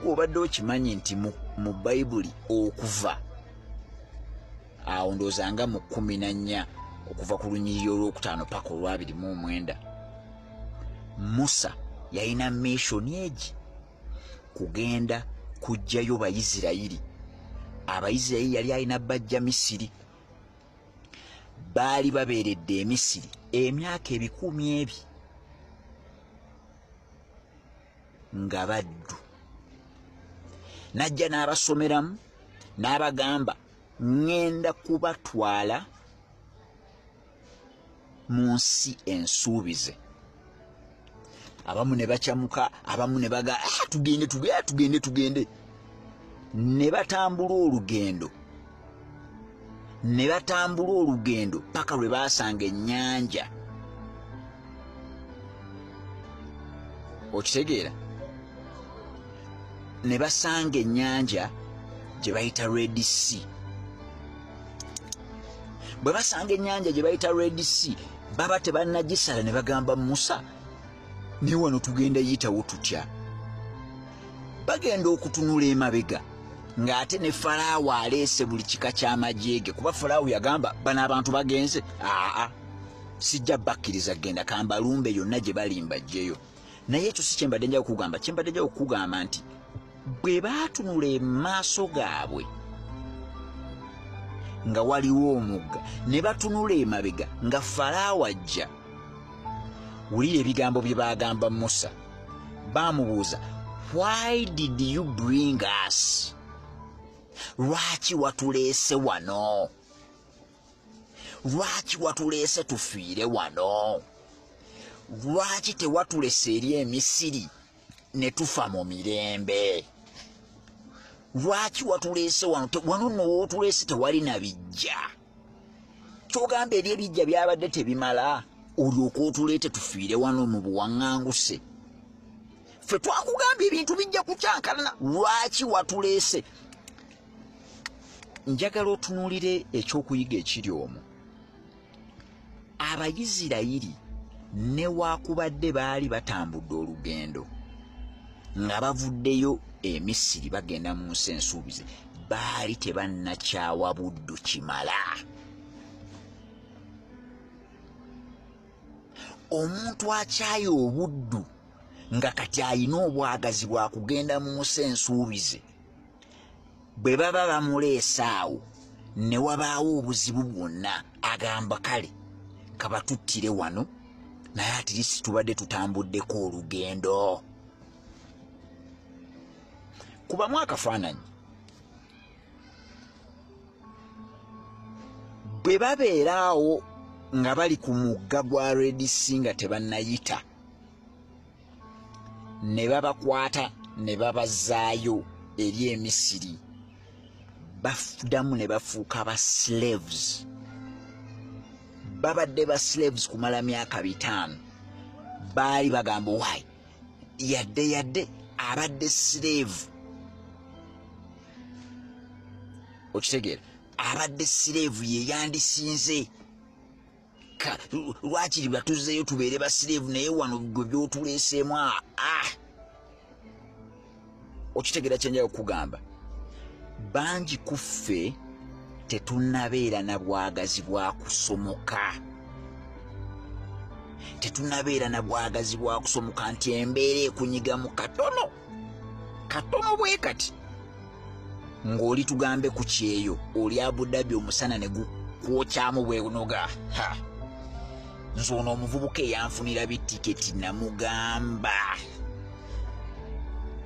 Obadde okimanyi nti mu Bayibuli okuva awo ndowooza nga mu 14 okuva ku lunyiriri olwokutaano paka olwa29, Musa yalina mission egi kugenda kujjayo Bayisirayiri. Abayisirayiri yali alina bajja Misiri, baali babeeredde Emisiri emyaka 200 nga baddu. Najja n'abasomeramu n'abagamba ŋŋenda kubatwala mu nsi ensuubize. Abamu ne bakyamuka, abamu ne baga tugende tugende tugende tugende, ne batambula olugendo, ne batambula olugendo paka lwe baasanga ennyanja. Okitegeera? Ne basanga ennyanja gye bayita Red Sea. Bwe basanga ennyanja gye bayita Red Sea, baba tebannagisala ne bagamba Musa, naye wano tugenda yitawo tutya? Bagenda okutunula emabega ng'ate ne Falaawo aleese buli kika ky'amagye ge, kuba Falaawo yagamba bano abantu bagenze, aa sijja bakkiriza genda, kambalumbe yonna gye bali mbajjeyo. Naye ekyo si kyembadde nja kukugamba. Kyembadde nja kukugamba nti bwe baatunula emaaso gaabwe nga waliwo omugga, ne batunula emabega nga Falaawo ajja. Wulira ebigambo bye baagamba Musa. Baamubuuza, why did you bring us? Lwaki watuleese wano? Lwaki watuleese tufiire wano? Lwaki tewatulese eri Emisiri ne tufa mu mirembe? Lwaki watuleese wano? Wano nno wootuleese tewali na bijja. Kyogamba eri ebijja byabadde tebimala, olyoke otuleete tufiire wano mu buwaŋŋanguse? Ffe twakugambye ebintu bijja kukyankalana, lwaki watuleese? Njagala otunuulire ekyokuyiga ekiri omwo. Abayisirayiri newaakubadde baali batambudde olugendo nga bavuddeyo Emisiri bagenda mu nsi ensuubize, baali tebannakyawa buddu kimala. Omuntu akyaye obuddu nga kati alina obwagazi bwa kugenda mu nsi ensuubize, bwe baba bamuleese awo ne wabaawo obuzibu bwonna, agamba kale kabatuttire wano, naye atirisi tubadde tutambuddeko olugendo. Kubamu akafaananyi, bwe babeera awo nga bali ku mugga gwa Red Sea nga tebannayita, ne babakwata ne babazaayo eri Emisiri, bafuddamu ne bafuuka ba slaves. Babadde ba slaves kumala myaka 5. Baali bagamba why yadde yadde abadde slave. Okitegeera? Abadde slave ye yandisinze. Lwakiri batuzeeyo tubeere ba slave, naye wano gwe by'otuleeseemu. Okitegeera kye njagala okugamba? Bangi ku ffe tetunnabeera na bwagazi bwa kusomoka, tetunnabeera na bwagazi bwa kusomoka nti embeera ekunyigamu katono katono bwe kati, ng'oli tugambe ku kyeyo oli Abu Dhabi omusana ne gukwokyamu bwenoga. Nze ono omuvubuka eyanfunira bitiketi namugamba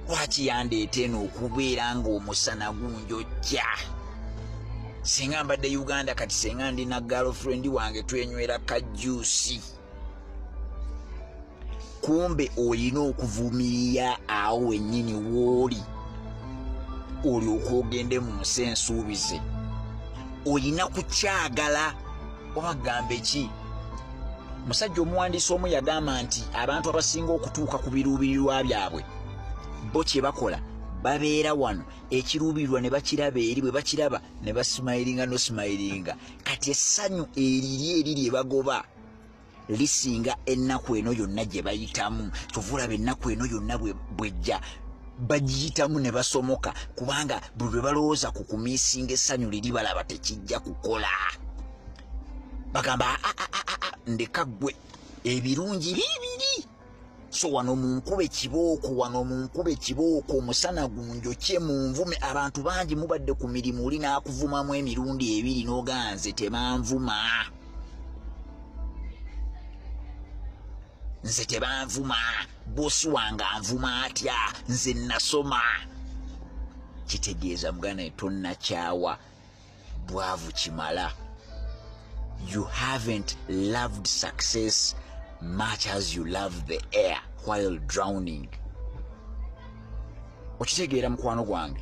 lwaki yandeeta eno okubeera ng'omusana gunjokya. Singa mbadde Uganda kati singa ndi na girlfriend wange twenywera ka juice. Kumbe olina okuvumirira awo wennyini w'oli olyoke ogende mu nsi ensuubize. Olina kukyagala. Oba gambe ki? Musajja omuwandiisi omu yagamba nti abantu abasinga okutuuka ku biruubirirwa byabwe bo kye bakola babeera wano ekiruubirirwa ne bakiraba eri, bwe bakiraba ne basimayiringa nosimayiringa. Kati essanyu eriri eri lye bagoba lisinga ennaku eno yonna gye bayitamu. Kyova olaba ennaku eno yonna bwejja Bagiyitamu ne basomoka, kubanga buli lwe balowooza ku kumiisinga essanyu liri, balaba tekijja kukola. Bagamba, "Ah, ah, ah, ah, ndeka ggwe, ebirungi biibiri." So wano munkube kibooko, wano munkube kibooko, omusana gunjokye, munvume. Abantu bangi mubadde ku mirimu, oli n'akuvumamu emirundi ebiri, n'ogaa, "Nze tebanvuma, nze tebanvuma, bosi wange anvuma atya? Nze nasoma." Kitegeeza, muganda, tonnakyawa bwavu kimala. You haven't loved success much as you love the air while drowning. Okitegeera, mukwano gwange?